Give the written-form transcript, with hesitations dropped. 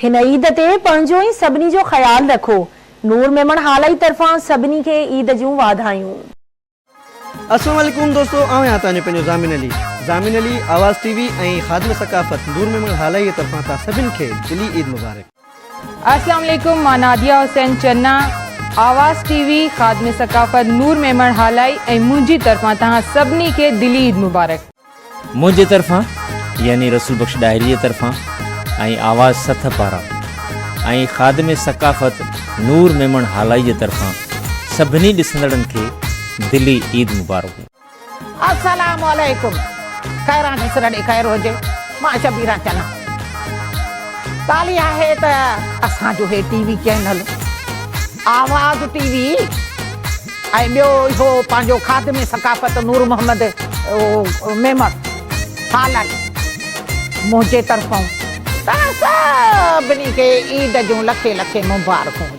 هن عيد تي پنهنجو ۽ سڀني جو خيال رکو. نور ميمڻ هالائي طرفان سڀني کي عيد جون واڌايون. السلام عليڪم دوستو آئون آهيان توهان جو پنهنجو ضامن علي ضامن علي آواز ٽي وي ۽ خادم ثقافت نور ميمڻ هالائي جي طرفان توهان سڀن کي دلي عيد مبارڪ. السلام عليڪم مان ناديه حسين چنا آواز ٽي وي خادم ثقافت نور ميمڻ هالائي ۽ منهنجي طرفان توهان سڀني کي دلي عيد مبارڪ. منهنجي طرفان يعني رسول بخش ڏاهري جي طرفان ۽ آواز سٿ پاران ۽ خادم ثقافت نور ميمڻ هالائي جي طرفان سڀني ڏسندڙن کي دلي عيد مبارڪون. السلام عليڪم خيران جي سر ڏي خير هجي مان شبيران چنا ڳالهه اها آهي ته اسان جو هي ٽي وي چينل آواز ٽي وي ۽ ٻيو اهو پنهنجو خادم ثقافت نور محمد ميمڻ هالائي منهنجي طرفون توهان سڀني کي عيد جون لکين لکين مبارڪون هجن.